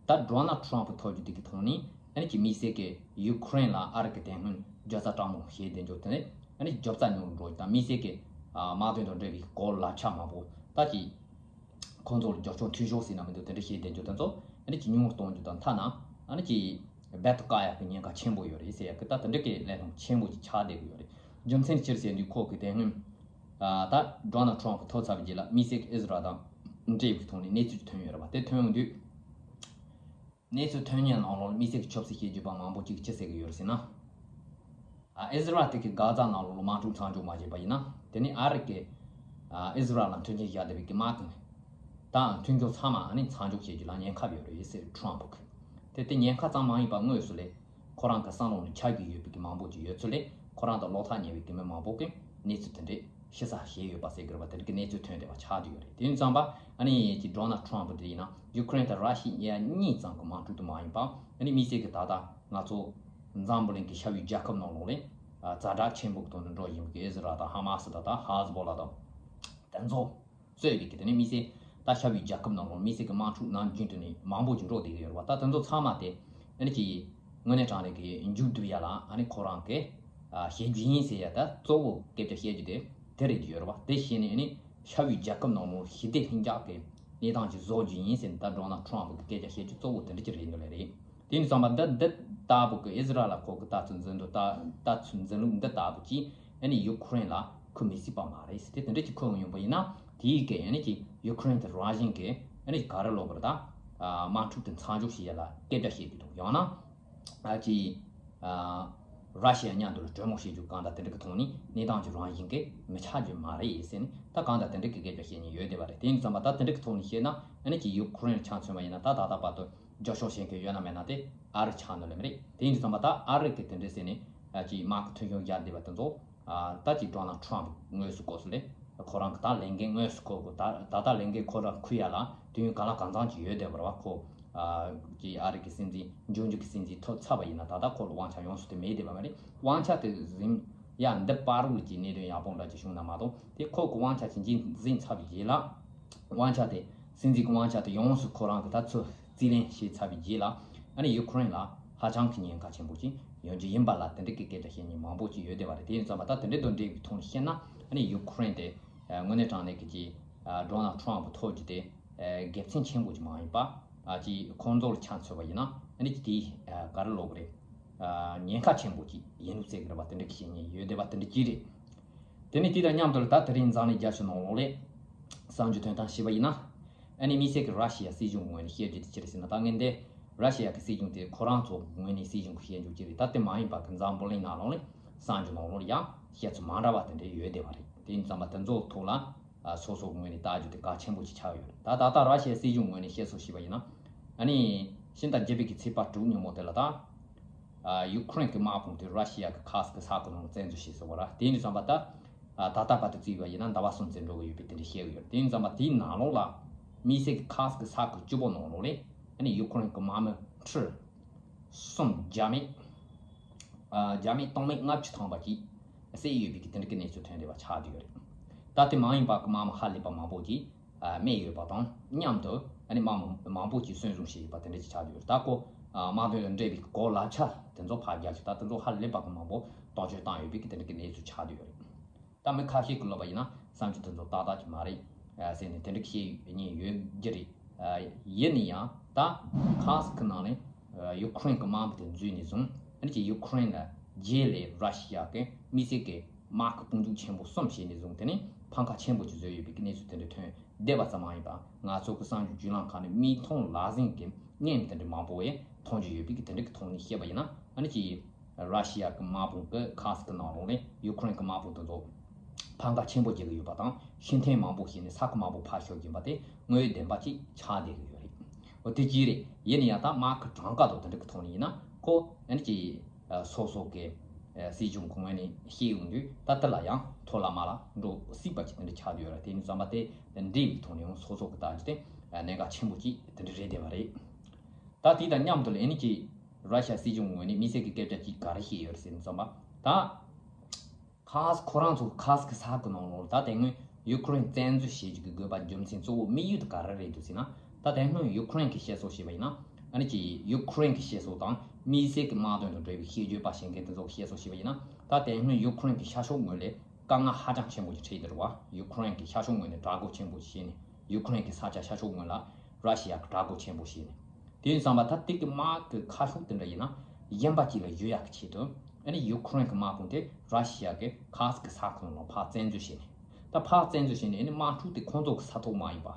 ད་ཌོ་ནལ་ཊམ་ཕ་ཐོབ་རྒྱུ་དེ་གི་ཐོག་ནས་ཨ་ནི་ཅིག་དམིགས་བསལ་གྱི་ཡུ་ཀེ་རེན་ལ་ཨ་རི་གི་དེ་སྔོན་རྒྱབ་རྩ་སྤྲང་མོ་བྱས་བསྡད་རྒྱུ་དེ་ནས་ཨ་ནི་རྒྱབ་རྩ་ཉུང་རུ་འགྲོ་རྒྱུ་དང་དམིགས་བསལ་གྱི་ཨ་དམག་དོན་དང་འབྲེལ་བའི་སྐོར་ལ་ཆ་མང་པོ་ད་ཅིག་ཁོང་ཚོ་ལ་རྒྱབ་སྐྱོར་མཐུན་ཕྱོགས་ཟེར་ན་མི་འདུག་དེ་འདྲ་བྱས་བསྡད་རྒྱུ་དེ་ཚོ་ཨ་ནི་ཅིག་ཉུང་རུ་གཏོང་རྒྱུ་དང་ཐ་ན་ཨ་ནི་ཅིག་རྦད་དེ་བཀག་ཡག་གི་ཉེན་ཁ་ཆེན་པོ་ཡོད་རེད་ཟེར་ཡག་གི་ད་དེ་འདྲ་གི་ལས་སློང་ཆེན་པོ་ཅིག་ཆགས་བསྡད་ཀྱི་ཡོད་རེད། རྒྱུ་མཚན་ཅི་རེད་ཟེར་དུས་ཁོ་གི་དེ་སྔོན་ཨ་ད་ཌོ་ནལ་ཊམ་ཕ་ཐོབ་ཚར་བའི་རྗེས་ལ་དམིགས་བསལ་གྱི་ཨི་ཟི་རལ་དང་འབྲེལ་བའི་ཐོག་ནས་གནས་ཚུལ་ཅིག་ཐོན་ཡོད་རེད་བ། དེ་ཐོན་ཡོང་དུས་གནས་ཚུལ་ཐོན་མཁན་ནང་ལོགས་ལ་དམིགས་བསལ་གྱི་ཆབ་སྲིད་དཔྱད་བརྗོད་པ་མང་པོ་ཅིག་ཅི་ཟེར་གྱི་ཡོད་རེད་ཟེར་ན། ཨ་ཨི་ཟི་རལ་དེ་གི་གྷ་ཛ་ནང་ལོགས་ལ་དམག་འཁྲུག་མཚམས་འཇོག་མ་བྱས་པ་ཡིན་ན་དེ་ནི་ཨ་རི་གི་ཨ་ཨི་ཟི་རལ་ལ་མཐུན་རྐྱེན་བཞག་བསྡད་པའི་གི་དམག་དང་མཐུན་ཕྱོགས་ཚང་མ་ཨ་ནི་མཚམས་འཇོག་བྱེད་རྒྱུ་ལ་ཉེན་ཁ་ཡོད་རེད་ཟེར་ཊམ་ཕ་གིས། དེ་དེ་ཉེན་ཁ་ཙམ་མ་ཡིན་པར་དངོས་སུ་ལས་ཁོ་རང་གི་བསམ་བློ་ནང་ཆགས་ཀྱི་ཡོད་པའི་གི་མང་པོ་ཅིག་ཡོད་ཚུལ་ལས་ཁོ་རང་དང་བློ་ཐག་ཉེ་བའི་གི་མི་མང་པོ་གིས་གནས་ཚུལ་དེ་འདྲས་ཤེས་གསལ་བྱས་ཡོད་པ་ཟེར་གི་རེད་པ། དེ་འདྲ་གི་གནས་ཚུལ་ཐོན་བསྡད་པ་ཆགས་བསྡད་ཡོད་རེད། དེ་ཡིན་ཙང་པ་ཨ་ནི་ཅིག་ཌོ་ནལ་ཊམ་ཕ་དེ་ཡིན་ན་ཡུ་ཀེ་རེན་དང་ར་ཤི་ཡ་གཉིས་ཙམ་གི་དམག་འཁྲུག་དེ་མ་ཡིན་པ་ཨ་ནི་དམིགས་བསལ་གི་ད་ལྟ་ང་ཚོ་འཛམ་བུ་གླིང་གི་ཤར་བའི་རྒྱལ་ཁབ་ནང་ལོགས་ལས་ཛ་དྲག་ཆེན་པོ་གི་ཐོག་ནས་འགྲོ་བཞིན་པའི་གི་ཨི་ཟི་རལ་དང་ཧ་མ་སི་དང་ད་ཧ་ཟི་བོ་ལ་དང་དེ་ཚོ་གཙོས་པའི་གི་དེ་ནས་དམིགས་བསལ་ད་ཤར་བའི་རྒྱལ་ཁབ་ནང་ལོགས་དམིགས་བསལ་གི་དམག་འཁྲུག་ནམ་རྒྱུན་དུ་ནས་མང་པོ་ཅིག་འགྲོ་བསྡད་ཀྱི་ཡོད་རེད་བ། ད་དེ་ཚོ་ཚང་མ་དེ་ཨ་ནི་ཅིག་དངོས་གནས་དྲང་གནས་ཀྱི་མཇུག་བསྡུ་ཡ་ལ་ཨ་ནི་ཁོ་རང་གི་ཨ་བཤད་རྒྱུ་ཡིན་ཟེར་ཡ་ད་གཙོ་བོ་སྐད་ཆ་བཤད་རྒྱུ་དེ་དེ་རེད་ཀྱི་ཡོད་རེད་བ། དེ་བྱས་ནས་ཨ་ནི་ཤར་བའི་རྒྱལ་ཁབ་ནང་ལོགས་ཞི་བདེ་ལྷིང་འཇགས་ཀྱི་གནས་སྟངས་ཅིག་བཟོ་རྒྱུ་ཡིན་ཟེར་ནས་ད་ཌོ་ནལ་ཊམ་ཕ་གི་སྐད་ཆ་བཤད་རྒྱུ་གཙོ་བོ་དེ་འདྲ་ཅིག་རེད་འདུག་ལེ་རེད། དེ་ཡིན་ཙང་མ་འདི་འདི་ལྟ་བུ་གི་ཨི་ཟི་རལ་ལ་ཁོ་གི་ལྟ་ཚུལ་འཛིན་དུ་ལྟ་ལྟ་ཚུལ་འཛིན་ལུགས་འདི་ལྟ་བུ་གིས་ཨ་ནི་ཡུ་ཀེ་རེན་ལ་ཁུ་མི་སྲིད་པ་མ་རེད་ཟེར་ཏེ་དེ་འདྲ་ཅིག་ཁུ་ཡོང་པ་ཡིན་ན་དེའི་གི་ཨ་ནི་ཅིག་ཡུ་ཀེ་རེན་དེ་རང་བཞིན་གི་ཨ་ནི་ག་རེ་ལབ་དགོས་རེད་ད། དམག་འཁྲུག་དེ་མཚམས་འཇོག་བྱེད་ཡ་ལ་སྐད་ཆ་བཤད་རྒྱུ་དང་ཡང་ན་ཨ་ཅིག་ར་ཤི་ཡ་མཉམ་དུ་ལ་གྲོས་མོལ་བྱེད་རྒྱུ་གང་ལྟར་དེ་འདྲ་གི་ཐོག་ནས་གནས་སྟངས་ཀྱི་རང་བཞིན་གི་མི་ཆགས་རྒྱུ་མ་རེད་ཟེར་ནས་ད་གང་ལྟར་དེ་འདྲ་གི་སྐད་ཆ་བཤད་མཁན་ཡོད་བསྡད་པ་རེད། དེ་ཡིན་ཙང་མ་ད་དེ་འདྲ་གི་ཐོག་ནས་བཤད་ན་ཨ་ནི་ཅིག་ཡུ་ཀེ་རེན་ཆ་མཚོན་པ་ཡིན་ན་ད་ད་ལྟ་བར་དུ། རྒྱབ་སྐྱོར་བྱེད་མཁན་ཡོད་ན་མེད་ན་དེ་ཨ་རི་ཆགས་ནི་ལས་མི་རེད། དེ་ཡིན་དུས་ཙམ་པ་ད་ཨ་རི་གི་དེ་འདྲས་ཟེར་ནས་ཨ་ཅིག་དམག་གི་མཐུན་ཕྱོགས་རྒྱག་བསྡད་པ་དེ་ཚོ་ཨ་ད་ཅིག་ཌོ་ནལ་ཊམ་ཕ་དངོས་སུ་སྐོར་སུ་ལས་ཁོ་རང་གི་ད་ལས་འགན་དངོས་སུ་ཁུར་དགོས། ད་ད་ལས་འགན་ཁོ་རང་ཁུར་ཡ་ལ་དུས་ཡུན་གང་ལ་གང་འཚམ་ཅིག་ཡོད་བསྡད་པ་རེད་བ། ཁོ་ཨ་ཅིག་ཨ་རི་གི་སྲིད་འཛིན་འབྱུང་འགྱུར་གྱི་སྲིད་འཛིན་ཐོབ་ཚར་བ་ཡིན་ན་ད་ལྟ་ཁོ་ལ་དབང་ཆ་ཡོངས་སུ་དེ་མེད་བསྡད་པ་མ་རེད། དབང་ཆ་དེ་ཟིན་ ཡ་འདི་པར་རུ་གྱི་གནད་དོན་ཡག་པོ་འདྲ་ཅིག་བྱུང་ན་མ་གཏོགས། དེ་ཁོ་གི་དབང་ཆ་ཅིག་འཛིན་འཛིན་ཚར་བའི་རྗེས་ལ། དབང་ཆ་དེ། སྲིད་འཛིན་གྱི་དབང་ཆ་དེ་ཡོངས་སུ་ཁོ་རང་གི་ད་ཚུར་རྩིས་ལེན་བྱས་ཚར་བའི་རྗེས་ལ། ཨ་ནི་ཡུ་ཁུ་རེན་ལ་ཧ་ཅང་གི་ཉེན་ཁ་ཆེན་པོ་ཅིག་ཡོང་རྒྱུ་ཡིན་པ་ལ་དེ་འདྲ་གི་སྐད་ཆ་བཤད་མཁན་མང་པོ་ཅིག་ཡོད་བསྡད་པ་རེད། དེ་ཡིན་ཙང་མ་ད་དེ་འདྲ་དང་འབྲེལ་བའི་ཐོག་ནས་བཤད་ན། ཨ་ནི་ཡུ་ཁུ་རེན་དེ་དངོས་གནས་དྲང་གནས་ཀྱི་ཅིག་ཌོ་ནལ་ཊམ་ཕུ་ཐོབ་རྒྱུ་དེ་དགེ་མཚན་ཆེན་པོ་ཅིག་མ་ཡིན་པ། ཨ་ཅིག་ཁོང་ཚོར་ཆ་མཚོན་པ་ཡིན་ན། ཨ་ནི་ཅིག་དེ་ག་རེ་ལབ་དགོས་རེད། ཉེན་ཁ་ཆེན་པོ་ཅིག་ཡིན་ལུགས་ཟེར་གི་རེད་པ། དེ་འདྲ་གི་བཤད་མཁན་ཡོད་བསྡད་པ་དེ་འདྲ་ཅིག་རེད། དེ་ནས་དེ་དང་མཉམ་དུ་ད་དེ་རིང་འཛམ་གླིང་རྒྱ་ཆེ་ནང་ལོགས་ལ་གསར་འགྱུར་ཐོན་སྟངས་ཤེས་པ་ཡིན་ན། ཨ་ནི་དམིགས་བསལ་གྱི་ར་ཤི་ཡ་སྲིད་གཞུང་ངོས་ནས་བཤད་རྒྱུ་དེ་ཅི་རེད་ཟེར་ན། ད་ངས་འདི་ར་ཤི་ཡ་གི་སྲིད་གཞུང་དེ་ཁོ་རང་ཚོ་ངོས་ནས་སྲིད་གཞུང་གི་བཤད་རྒྱུ་ཅི་རེད། ད་དེ་མ་ཡིན་པ་གི་འཛམ་བུ་གླིང་ནང་ལོགས་ལ་གསར་འགྱུར་ནང་ལོགས་ལ་ཡང་བཤད་ཚུལ་མ་འདྲ་བ་དེ་འདྲ་ཡོད་བསྡད་པ་རེད། དེ་ཡིན་ཙང་མ་དེ་ཚོའི་ཐོག་ལ་ཨ་སོ་སོ་ངོས་ནས་ལྟ་རྒྱུ་དེ་གལ་ཆེན་པོ་ཅིག་ཆགས་ཡོད་རེད། ད་ད་ལྟ་ར་ཤི་ཡ་སྲིད་གཞུང་ངོས་ནས་བཤད་སྲོལ་ཞིག་པ་ཡིན་ན། ཨ་ནི་ཕྱི་ཟླ་བརྒྱད་པའི་གི་ཚེས་པ་དྲུག་ཉིན་མོ་དེ་ལ་ད་ཨ་ཡུ་ཁུ་རེན་གི་དམག་དཔུང་དེ་ར་ཤི་ཡ་གི་ཁ་སི་ཀི་ས་ཁུལ་ནང་བཙན་འཛུལ་བྱས་སོང་བ་ར། དེ་ཡིན་ཙང་མ་ད་ཨ་ད་ལྟ་བར་དུ་བརྩིས་པ་ཡིན་ན་ཟླ་བ་གསུམ་ཙམ་འགྲོ་གི་ཡོད་པའི་དེ་འདྲ་བཤད་གི་ཡོད་རེད། དེ་ཡིན་ཙང་མ་དེའི་ནང་ལོགས་ལ་དམིགས་བསལ་གི་ཁ་སི་ཀི་ས་ཁུལ་བཅུ་པོ་ནང་ལོགས་ལ་ཨ་ནི་ཡུ་ཁུ་རེན་གི་དམག་མི་ཁྲི་སུམ་བརྒྱ་མེད། ཨ་བརྒྱ་མེད་སྟོང་མེད་ལྔ་བཅུ་ཐམ་པ་ཅིག་བསད་ཡོད་པའི་གི་དེ་འདྲ་གི་གནས་ཚུལ་ཐོན་བསྡད་པ་ཆགས་བསྡད་ཡོད་རེད། ད་དེ་མ་ཡིན་པ་གི་དམག་མི་ཧ་ལས་པ་མང་པོ་ཅིག་ཨ་རྨས་ཡོད་པ་དང་མཉམ་དུ། ཨ་ནི་དམག་མི་མང་པོ་ཅིག་གསོན་བཟུང་བྱས་ཡོད་པ་དེ་འདྲ་ཅིག་ཆགས་བསྡད་ཡོད་རེད། ད་ཁོ་ཨ་དམག་དོན་དང་འབྲེལ་བའི་གོ་ལག་ཆ་དེ་ཚོ་ཕར་རྒྱག་ཅིག་ད་དེ་ཚོ་ཧ་ལས་པ་གི་མང་པོ་གཏོར་སྐྱོན་བཏང་ཡོད་པའི་གི་དེ་འདྲ་གི་གནས་ཚུལ་ཆགས་བསྡད་ཡོད་རེད། ད་མི་ཁ་ཤས་ཀྱིས་ལབ་པ་ཡིན་ན་བསམ་ཚུལ་དེ་ཚོ་ཏག་ཏག་ཅིག་མ་རེད་ཨ་ཟེར་ནས་དེ་འདྲ་བཤད་མཁན་ཡོད་རྒྱུ་རེད། ཨ་ཡིན་ན་ཡང་ད་ཁ་སི་ཀི་ནང་ནས་ཨ་ཡུ་ཁུ་རེན་གྱི་དམག་མི་དེ་འཛུལ་ནས་བཟུང་། ཨ་ནི་ཅིག་ཡུ་ཁུ་རེན་ལ་རྗེས་ལ་ར་ཤི་ཡ་གི་དམིགས་བསལ་གྱི་དམག་གི་དཔུང་འཇུག་ཆེན་པོ་གསུམ་བྱས་ནས་བཟུང་། དེ་ནས་འཕང་ཁ་ཆེན་པོ་ཅིག་བཟོས་ཡོད་པའི་གནས་ཚུལ་དེ་འདྲ་ཐོན་བསྡད་པ་ཙམ་མ་ཡིན་པ། ང་ཚོ་གི་གསར་འགྱུར་བརྒྱུད་ལམ་ཁག་ནས་མིག་མཐོང་ལག་ཟིན་གྱི་བརྙན་དེ་འདྲ་མང་པོ་ཡང་མཐོང་རྒྱུ་ཡོད་པའི་གི་དེ་འདྲ་གི་ཐོག་ནས་བཤད་པ་ཡིན་ན། ཨ་ནི་ཅིག་ར་ཤི་ཡ་གི་དམག་དཔུང་གིས་ཁ་སི་ཀི་ནང་ལོགས་ནས་ཡུ་ཁུ་རེན་གི་དམག་དཔུང་དེ་ཚོ་འཕང་ཁ་ཆེན་པོ་རྒྱག་གི་ཡོད་པ་དང་། ཤུགས་འཐེན་མང་པོ་བྱས་ནས་ས་ཁུལ་མང་པོ་ཕར་ཤོར་གྱིན་པ་དེ་དངོས་ཡོད་བདེན་པ་ཅིག་ཆགས་བསྡད་ཀྱི་ཡོད་རེད། འོ་དེ་ཅིག་རེད། ཡིན་ན་ཡང་ད་དམག་གི་གྲངས་ཀ་དང་དེ་འདྲ་གི་ཐོག་ནས་ཡིན་ན། ཁོ་ཨ་ནི་ཅིག་ཨ་སོ་སོ་གི་ཨ་སྲིད་གཞུང་གི་ངོས་ནས་བཤད་ཡོང་དུས། ད་དེ་ལ་ཡང་མཐོ་ལ་དམའ་ལ་འགྲོ་སྲིད་པ་ཅིག་དེ་འདྲ་ཆགས་བསྡད་ཡོད་རེད། དེ་ཡིན་ཙང་མ་དེ་འདྲ་བའི་ཐོག་ནས་ཡང་སོ་སོ་གི་ལྟ་རྒྱུ་དེ་ཨ་གནད་འགག་ཆེན་པོ་ཅིག་དེ་འདྲ་རེད་བསྡད་པ་རེད། ད་དེ་དང་མཉམ་དུ་ལ་ཨ་ནི་ཅིག་ར་ཤ་སྲིད་གཞུང་ངོས་ནས་དམིགས་བསལ་གྱི་སྐད་ཆ་ཅིག་ག་རེ་བཤད་ཡོད་རེད་ཟེར་ན། ཙམ་པ་ད་ཁ་སི་ཁོ་རང་ཚོ་ཁ་སི་གི་ས་ཁུལ་ནང་ལོགས་ད་དེ་སྔོན་ཡུ་ཁུ་རེན་བཙན་འཛུལ་བྱེད་རྒྱུ་གི་དགོས་པ་རྒྱུ་མཚན་གཙོ་བོ་དམིགས་ཡུལ་དེ་ག་རེ་རེད་འདུག་ཟེར་ན། ད་དེ་སྔོན་ཡུ་ཁུ་རེན་གྱི་བཤད་སྲོལ་བྱས་པ་ཡིན་ན། ཨ་ནི་ཅིག་ཡུ་ཁུ་རེན་གྱི་བཤད་སྲོལ་དང་དམིགས་བསལ་གྱི་དམག་དོན་དང་འབྲེལ་བའི་བཤད་རྒྱུད་པ་བྱེད་མཁན་དེ་ཚོ་གི་བཤད་སྲོལ་བྱས་པ་ཡིན་ན། ད་དེ་སྔོན་ཡུ་ཁུ་རེན་གྱི་ཤར་ཕྱོགས་ངོས་ལ་དཀའ་ངལ་ཧ་ཅང་ཆེན་པོ་ཞིག་འཕྲད་ཡོད་རེད་བ། ཡུ་ཁུ་རེན་གྱི་ཤར་ཕྱོགས་ངོས་ནས་དྲག་རྒོལ་ཆེན་པོ་ཞིག་བྱས་ནས། ཡུ་ཁུ་རེན་གྱི་ས་ཆ་ཤར་ཕྱོགས་ངོས་ལ་ར་ཤི་ཡ་གི་དྲག་རྒོལ་ཆེན་པོ་བྱས་ནས། དེ་ཡིན་ཙང་མ་ད་དེ་གི་དམག་གི་ཁ་ཕྱོགས་དེ་འདྲ་ཡིན་ན་གཞན་པ་ཅིག་ལ་གཡོལ་ཡག་གི་ཆེད་དུ། ཨ་ནི་ཡུ་ཁུ་རེན་གི་དམག་དཔུང་དེ་ར་ཤི་ཡ་གི་ཁ་སི་གི་ས་ཁོངས་ལ་ཕར་བཙན་འཛུལ་བྱས་ནས། ད་ཕར་བཙན་འཛུལ་བྱས་ནས། ཨ་ནི་དམག་འཁྲུག་དེ་ཁོང་ཚོ་གི་ས་ཐོག་མ་ཡིན་པ།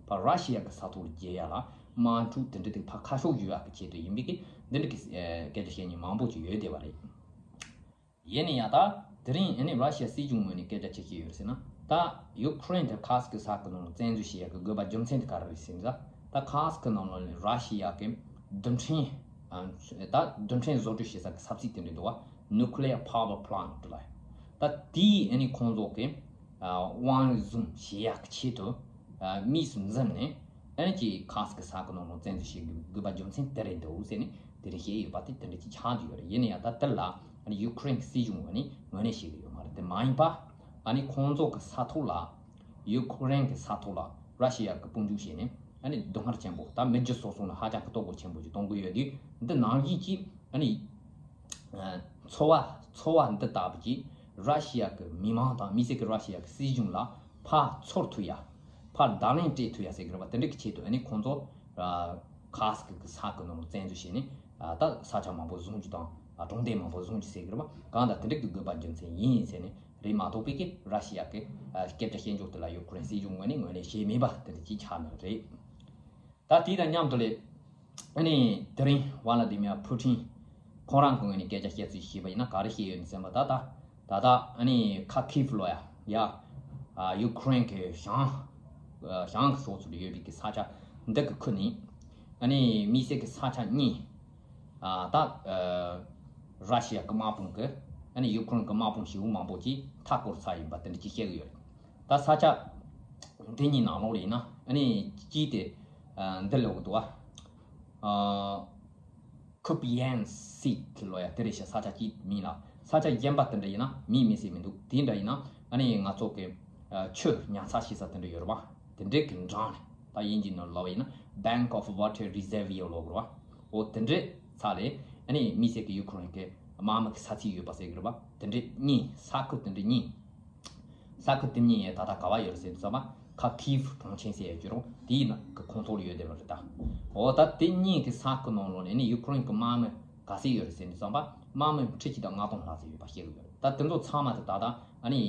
ཕར་ར་ཤི་ཡ་གི་ས་ཐོག་ལ་རྒྱག་ཡ་ལ། དམག་འཁྲུག་དེ་འདྲ་དེ་ཕར་ཁ་ཕྱོགས་གཡོལ་ཡག་གི་ཆེད་དུ་ཡིན་པའི་གི་འདི་འདྲ་གི་ཨེ་སྐད་ཆ་བཤད་མཁན་མང་པོ་ཅིག་ཡོད་བསྡད་པ་རེད། ཡིན་ན་ཡང་ད་དེ་རིང་ཨ་ནི་ར་ཤི་ཡ་སྲིད་གཞུང་ངོས་ནས་སྐད་ཆ་ཅིག་བཤད་ཡོད་ཟེར་ན། ད་ཡུ་ཁུ་རེན་དེ་ཁ་སི་གི་ས་ཁུལ་ནང་ལ་བཙན་འཛུལ་བྱེད་ཡག་གི་དགོས་པ་རྒྱུ་མཚན་དེ་ག་རེ་རེད་ཟེར་ན། ད་ཁ་སི་གི་ནང་ལ་ར་ཤི་ཡ་གི་རྡུལ་ཕྲན། ཨ་ད་རྡུལ་ཕྲན་བཟོ་སྐྲུན་བྱེད་ས་གི་ས་ཚིགས་དེ་འདྲ་འདུག་བ། Nuclear Power Plant ལ། ད་དེའི་ཨ་ནི་ཁོང་ཚོ་གི་ཨ་དབང་བཟུང་བྱེད་ཡག་གི་ཆེད་དུ་ཨ་དམིགས་སུ་འཛིན་ནས། ཨ་ནི་ཅིག་ཁ་སི་གི་ས་ཁུལ་ནང་ལ་བཙན་འཛུལ་བྱེད་དགོས་པ་རྒྱུ་མཚན་དེ་རེད་འདུག་ཟེར་ནས་དེ་འདྲ་བཤད་ཡོད་པ་དེ་དེ་འདྲ་ཅིག་ཆགས་བསྡད་ཡོད་རེད། ཡིན་ན་ཡང་ད་དེ་ལ་ཨ་ནི་ཡུ་ཁུ་རེན་གི་སྲིད་གཞུང་ངོས་ནས་ངོས་ལེན་བྱེད་ཀྱི་ཡོད་མ་རེད། དེ་མ་ཡིན་པ་ཨ་ནི་ཁོང་ཚོ་གི་ས་ཐོག་ལ། ཡུ་ཁུ་རེན་གི་ས་ཐོག་ལ་ར་ཤི་ཡ་གི་དཔུང་འཇུག་བྱས་ནས། ཨ་ནི་སྡུག་བསྔལ་ཆེན་པོ། ད་མི་རྒྱུ་སོ་སོ་ལ་ཧ་ཅང་གི་སྟོབས་ཤུགས་ཆེན་པོ་ཅིག་གཏོང་གི་ཡོད་དུས། འདི་ནང་བཞིན་གྱི་ཨ་ནི་ཚོར་བ་ཚོར་བ་འདི་ལྟ་བུ་ཅིག་ར་ཤི་ཡ་གི་མི་མང་དང་། དམིགས་བསལ་གྱི་ར་ཤི་ཡ་གི་སྲིད་གཞུང་ལ་ཕར་ཚོར་ཐུབ་ཡ། ཕར་བརྡ་ལན་སྤྲད་ཐུབ་ཡ་ཟེར་གི་རེད་པ། དེ་འདྲ་གི་ཆེད་དུ་ཨ་ནི་ཁོང་ཚོ་ཨ་ཁ་སི་གི་གི་ས་ཁུལ་ནང་བཙན་འཛུལ་བྱས་ནས། ཨ་ད་ས་ཆ་མང་པོ་བཟུང་རྒྱུ་དང་། ཨ་གྲོང་སྡེ་མང་པོ་བཟུང་རྒྱུ་ཟེར་གི་རེད་པ། གང་ལྟར་དེ་འདྲ་གི་དགོས་པ་རྒྱུ་མཚན་ཡིན་ཟེར་ནས་རེད་མ་གཏོགས། པའི་གི་ར་ཤི་ཡ་གི་ཨ་སྐད་ཆ་བཤད་འཇོག་དེ་ལ་ཡུ་ཁུ་རེན་སྲིད་གཞུང་ངོས་ནས་ངོས་ལེན་བྱས་མེད་པ་དེ་འདྲ་ཅིག་ཆགས་ནི་རེད། ད་དེ་དང་མཉམ་དུ་ལས། ཨ་ནི་དེ་རིང་ཝ་ལ་དི་མིར་ཕུ་ཊིན་ཁོང་རང་གི་ངོས་ནས་སྐད་ཆ་བཤད་ཚུལ་ཞུས་པ་ཡིན་ན་ག་རེ་བཤད་ཡོད་ན་ཟེར་བ། ད་ད་ད་ད་ཨ་ནི་ཁ་ཁིབ་ལོ་ཡ་ཡ། ཨ་ཡུ་ཁུ་རེན་གི་བྱང་ཨ་བྱང་གི་ཕྱོགས་སུ་ཡོད་པའི་གི་ས་ཆ་འདི་གི་ཁུལ་ནས། ཨ་ནི་དམིགས་བསལ་གི་ས་ཆ་གཉིས། ཨ་ད་ཨ་ར་ཤི་ཡ་གི་དམག་དཔུང་གི། ཨ་ནི་ཡུ་ཁུ་རེན་གི་དམག་དཔུང་ཞེ་པོ་མང་པོ་ཅིག་མཐའ་བསྐོར་ཚར་ཡིན་པ་དེ་འདྲ་ཅིག་བཤད་གི་ཡོད་རེད། ད་ས་ཆ་འདི་གཉིས་ནང་ལོགས་ལ་ཡིན་ན། ཨ་ནི་གཅིག་དེ་ཨ་འདི་ལབ་གི་འདུག་བ། ཨ་ཁུབ་ཡན་སི་ལོ་ཡ་དེ་རེད་ཤག་ས་ཆ་གཅིག་མིང་ལ། ས་ཆ་གཞན་པ་དེ་འདྲ་ཡིན་ན་མིས་མི་བསད་མི་འདུག་དེ་འདྲ་ཡིན་ན་ཨ་ནི་ང་ཚོ་གི་ཆུ་ཉར་ཚགས་བྱེད་ས་དེ་འདྲ་ཡོད་རེད་བ། དེ་འདྲའི་གི་འགྲམ་ནས་ད་དབྱིན་ཇིའི་ནང་ལབ་པ་ཡིན་ན་Bank of Water Reserve ཡོད་ལབ་དགོས་རེད་བ། འོ་དེ་འདྲའི་ས་ལ་ཨ་ནི་དམིགས་བསལ་གྱི་ཡུ་ཁུ་རེན་གྱི་དམག་མི་གི་ས་ཚིགས་ཡོད་པ་ཟེར་གི་རེད་བ། དེ་འདྲའི་གཉིས་ས་ཁུལ་དེ་འདྲའི་གཉིས། ས་ཁུལ་དེ་གཉིས་ཡང་ད་ལྟ་ག་བ་ཡོད་རེད་ཟེར་དུས་ཙམ་པ་ཁ་ཁིབ་གྲོང་ཁྱེར་ཟེར་ཡ་ཅིག་རེད། དེའི་ནང་གི་ཁོངས་གཏོགས་ལ་ཡོད་བསྡད་པ་རེད་ད། འོ་ད་དེ་གཉིས་ཀྱི་ས་ཁུལ་ནང་ལོགས་ནས་ནི་ཡུ་ཁུ་རེན་གྱི་དམག་མི་ག་ཚོད་ཡོད་རེད་ཟེར་དུས་ཙམ་པ་དམག་མི་ཁྲི་གཅིག་དང་ལྔ་སྟོང་ལྷག་ཙམ་ཡོད་པ་བཤད་ཀྱི་ཡོད་རེད། ད་དེ་ཚོ་ཚང་མ་དེ་ད་ལྟ་ཨ་ནི་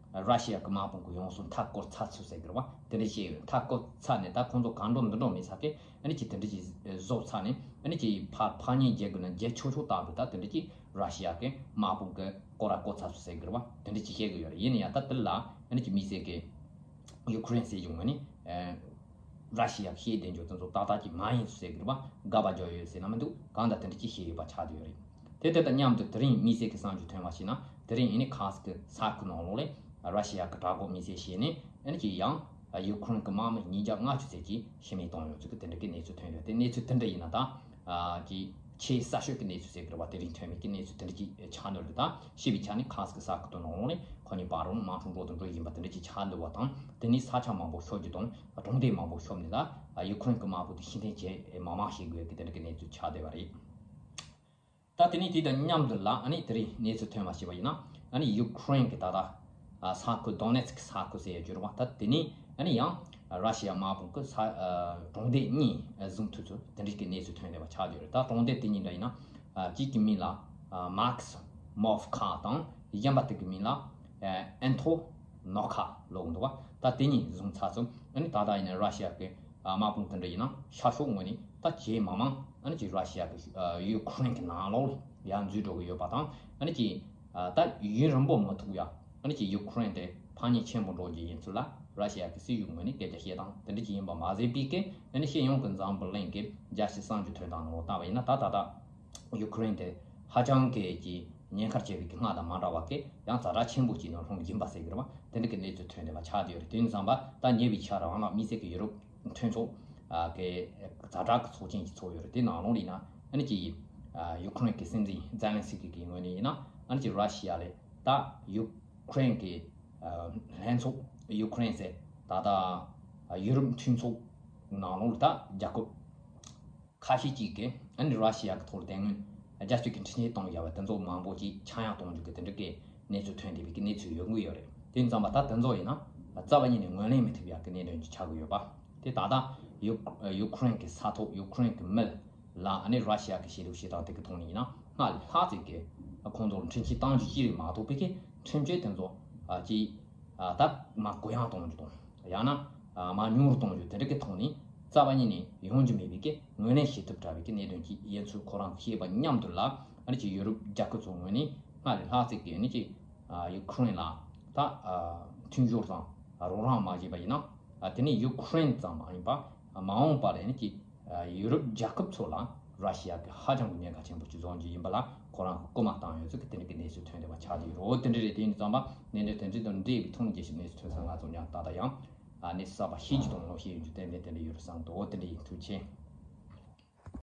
ར་ཤི་ཡ་གི་དམག་དཔུང་གིས་ཡོངས་སུ་མཐའ་བསྐོར་ཚར་ཚུལ་ཟེར་གི་རེད་བ། དེ་འདྲ་བཤད་ཡོད། མཐའ་བསྐོར་ཚར་ནས་ད་ཁོང་ཚོ་གང་འགྲོ་འདི་འགྲོ་མེད་ས་གི་ཨ་ནི་ཅིག་དེ་འདྲ་ཅིག་བཟོ་ཚར་ནས་ཨ་ནི་ཅིག་ཕར་ཕར་ཉིན་རྒྱལ་ཁབ་ནང་རྒྱལ་ཆོག་ཆོག་བཏང་འདུག་ད་དེ་འདྲ་ཅིག་ར་ཤི་ཡ་གི་དམག་དཔུང་གིས་བསྐོར་ར་བསྐོར་ཚར་ཚུལ་ཟེར་གི་རེད་བ། དེ་འདྲ་ཅིག་བཤད་གི་ཡོད་རེད། ཡིན་ན་ཡང་ད་དེ་ལ་ཨ་ནི་ཅིག་དམིགས་བསལ་གི་ཡུ་ཁུ་རེན་ཟེར་བྱུང་བ་ནི་ཨ་ར་ཤི་ཡ་གི་བཤད་བསྡད་འཇོག་དེ་ཚོ་ཏག་ཏག་ཅིག་མ་ཡིན་ཚུལ་ཟེར་གི་རེད་བ། དགག་པ་རྒྱག་ཡོད་ཟེར་ན་མི་འདུག་གང་ལྟར་དེ་འདྲ་ཅིག་བཤད་ཡོད་པ་ཆགས་བསྡད་ཡོད་རེད། དེ་དེ་དང་མཉམ་དུ་དེ་རིང་དམིགས་བསལ་གྱི་གསར་འགྱུར་ཐོན་པ་ཞིག་ན་དེ་རིང་ཨ་ནི་ཁ་སང་གི་ས་ཁུལ་ནང་ལོགས་ལ་ར་ཤི་ཡ་གི་དྲག་འགོག་དམིགས་བསལ་བྱས་ནས་ཨ་ནི་ཅིག་ཡང་ཡུ་ཁུ་རེན་གྱི་དམག་མི་ཉིས་བརྒྱ་ལྔ་བཅུ་ཙམ་ཅིག་ཤི་རྨས་བཏང་ཡོད་ཚུལ་གྱི་དེ་འདྲ་གི་གནས་ཚུལ་ཐོན་ཡོད། དེ་གནས་ཚུལ་དེ་འདྲ་ཡིན་ན་ད་ཅིག་ཆེས་གསར་ཤོས་ཀྱི་གནས་ཚུལ་ཟེར་གི་རེད་བ། དེ་རིང་ཐོན་མཁན་གྱི་གནས་ཚུལ་དེ་འདྲ་ཅིག་ཆགས་འདུག་རེད། ད་ཤི་བའི་ཆ་ནས་ཁ་སང་གི་ས་ཁུལ་དུ་ནང་ལོགས་ནས་ཁོ་གཉིས་བར་རུ་དམག་འཁྲུག་འགྲོ་དང་འགྲོ་བཞིན་པ་དེ་འདྲ་ཅིག་ཆགས་འདུག་པ་དང་། དེ་ནས་ས་ཆ་མང་པོ་ཤོར་རྒྱུ་དང་གྲོང་སྡེ་མང་པོ་ཤོར་ནས་ད་ཡུ་ཁུ་རེན་གྱི་དམག་དཔུང་དེ་ཕྱིར་འཐེན་བྱེད་མང་མང་བྱེད་དགོས་ཀྱི་དེ་འདྲ་གི་གནས་ཚུལ་ཆགས་བསྡད་པ་རེད། ད་དེ་ནས་དེ་དང་མཉམ་དུ་ལ་ཨ་ནི་དེ་རིང་གནས་ཚུལ་ཐོན་པ་ཞིག་པ་ཡིན་ན་ཨ་ནི་ཡུ་ཁུ་རེན་གྱི་ད་ལྟ་ས་ཁུལ་དོ་ནེ་ཚི་ཀི་ས་ཁུལ་ཟེར་ཡ་ཅིག་ཡོད་རེད་བ། ད་དེ་ནས་ཨ་ནི་ཡང་ར་ཤི་ཡ་དམག་དཔུང་གིས་ས་གྲོང་སྡེ་གཉིས་བཟུང་ཐུབ་ཚུལ་དེ་འདྲ་གི་གནས་ཚུལ་ཐོན་བསྡད་པ་ཆགས་བསྡད་ཡོད་རེད། ད་གྲོང་སྡེ་དེ་གཉིས་འདྲ་ཡིན་ན་གཅིག་གི་མིང་ལ་མཱ་ཁི་མོབ་ཁ་དང་གཞན་པ་དེ་གི་མིང་ལ་ཨན་ཐོ་ནོ་ཁ་ལབ་འདུག་བ། ད་དེ་གཉིས་བཟུང་ཚར་ཚུལ་ཨ་ནི་ད་ལྟ་ཡིན་ན་ར་ཤི་ཡ་གི་དམག་དཔུང་དེ་འདྲ་ཡིན་ན་ཤར་ཕྱོགས་ངོས་ནས་ད་ཇེ་མང་མང་ཨ་ནི་ཅིག་ར་ཤི་ཡ་གི་ཡུ་ཁུ་རེན་གྱི་ནང་ལོགས་ལ་ཡར་འཛུལ་འགྲོ་གི་ཡོད་པ་དང་། ཨ་ནི་ཅིག་ད་ཡུན་རིང་པོ་མི་ཐུག་ཡ་ཨ་ནི་ཅིག་ཡུ་ཁུ་རེན་དེ་ཕམ་ཉེས་ཆེན་པོ་འགྲོ་རྒྱུ་ཡིན་ཚུལ་ལ་ར་ཤི་ཡ་གི་སྲིད་གཞུང་ངོས་ནས་སྐད་ཆ་བཤད་སྟངས་དེ་འདྲ་ཅིག་ཡིན་པ་མ་ཟད་པའི་གི་ཨ་ནི་སྤྱི་ཡོངས་ཀྱི་འཛམ་བུ་གླིང་གི་རྒྱལ་སྤྱིའི་གསར་འགྱུར་ཐོན་སྟངས་ནང་ལ་བལྟས་པ་ཡིན་ན་ད་ད་ལྟ་ཡུ་ཁུ་རེན་དེ་ཧ་ཅང་གི་ཅིག་ཉེན་ཁར་བྱས་པའི་གི་སྔར་དང་མ་འདྲ་བ་གི་ཡང་ཛ་དྲག་ཆེན་པོ་ཅིག་ནང་ལྷུང་བཞིན་པ་ཟེར་གི་རེད་བ། དེ་འདྲ་གི་གནས་ཚུལ་ཐོན་བསྡད་པ་ཆགས་བསྡད་ཡོད་རེད། དེ་ཡིན་ཙང་པ་ད་ཉེ་བའི་ཆར་རང་ལ་དམིགས་བསལ་གི་ཡུ་རོབ་མཐུན་ཚོགས་ཀྱི་ཛ་དྲག་གི་ཚོགས་ཆེན་ཅིག་ཚོགས་ཡོད་རེད། དེ་ནང་ལོགས་ལ་ཡིན་ན་ཨ་ནི་ཅིག་ཡུ་ཁུ་རེན་གི་སྲིད་འཛིན་ཛེ་ལན་སི་ཀི་གི་ངོས་ནས་ཡིན་ན་ཨ་ནི་ཅིག་ར་ཤི་ཡ་ལ་ད་ཡུ་ཁུ་རེན་གི་ལྷན་ཚོགས་ཡུ་ཁུ་རེན་ཟེར་ད་ལྟ་ཡུ་རོབ་མཐུན་ཚོགས་ནང་ལོགས་ལ་ད་རྒྱལ་ཁབ་ཁ་ཤས་ཅིག་གིས་ཨ་ནི་ར་ཤི་ཡ་གི་ཐོག་ལ་དེ་སྔོན་རྒྱལ་སྤྱི་གི་འཕྲིན་ཆད་བཏང་ཡོད་པ་དེ་ཚོ་མང་པོ་ཅིག་ཆག་ཡང་གཏོང་རྒྱུ་གི་དེ་འདྲ་གི་གནས་ཚུལ་ཐོན་བསྡད་པའི་གི་གནས་ཚུལ་ཡོང་གི་ཡོད་རེད། དེ་ཡིན་ཙང་པ་ད་དེ་ཚོ་ཡིན་ན་རྩ་བ་ཉིད་ནས་ངོས་ལེན་མི་ཐུབ་ཡག་གི་གནད་དོན་ཅིག་ཆགས་ཀྱི་ཡོད་པ། དེ་ད་ལྟ་ཡུ་ཡུ་ཁུ་རེན་གི་ས་ཐོག་ཡུ་ཁུ་རེན་གི་མི་ལ་ཨ་ནི་ར་ཤི་ཡ་གི་བྱེད་ལུགས་བྱེད་སྟངས་དེ་གི་ཐོག་ནས་ཡིན་ན་སྔར་ལས་ལྷག་ཙམ་གི་ཁོང་ཚོར་འཕྲིན་ཆད་གཏང་རྒྱུ་ཅིག་རེད་མ་གཏོགས་པའི་གི་ཁྲིམས་གཅོད་དེ་ཚོ་ཅིག་ད་མར་གུ་ཡངས་གཏོང་རྒྱུ་དང་ཡང་ན་མར་ཉུང་རུ་གཏོང་རྒྱུ་དེ་འདྲ་གི་ཐོག་ནས་རྩ་བ་ཉིད་ནས་ཡོང་རྒྱུ་མེད་པའི་གི་ངོས་ལེན་བྱེད་ཐབས་བྲལ་བའི་གི་གནད་དོན་ཅིག་ཡིན་ཚུལ་ཁོ་རང་གིས་བཤད་པ་མཉམ་དུ་ལ་ཨ་ནི་ཅིག་ཡུ་རོབ་རྒྱལ་ཁབ་ཚོའི་ངོས་ནས་སྔར་ལས་ལྷག་ཙམ་གི་ཨ་ནི་ཅིག་ཡུ་ཁུ་རེན་ལ་ད་མཐུན་སྦྱོར་དང་རོགས་རམ་མ་བྱས་པ་ཡིན་ན་དེ་ནི་ཡུ་ཁུ་རེན་ཙམ་མ་ཡིན་པ་མ་འོངས་པ་ལ་ཨ་ནི་ཅིག་ཡུ་རོབ་རྒྱལ་ཁབ་ཚོ་ལ་ར་ཤི་ཡ་གི་ཧ་ཅང་གི་ཉེན་ཁ་ཆེན་པོ་ཅིག་བཟོ་རྒྱུ་ཡིན་པ་ལ་ཁོ་རང་གི་སྐུལ་མ་བཏང་ཡོད་ཚུལ་གི་དེ་འདྲ་གི་གནས་ཚུལ་ཐོན་བསྡད་པ་ཆགས་བསྡད་ཡོད་རེད། འོ་དེ་འདྲ་རེད། དེ་ཡིན་དུས་ཙམ་པ་གནད་དོན་དེ་འདྲ་དང་འབྲེལ་བའི་ཐོག་ནས་རྒྱལ་སྤྱིའི་གནས་ཚུལ་ཐོན་ས་ང་ཚོ་ཡང་ད་ལྟ་ཡང་གནས་ཚུལ་གསར་པ་ཤེས་རྒྱུ་དང་ངོ་ཤེས་ཡོང་རྒྱུ་ཏན་ཏན་དེ་འདྲ་ཡོད་རེད་བསམ་འདུག་འོ་དེ་འདྲ་ཡིན། ཐུགས་རྗེ་ཆེ།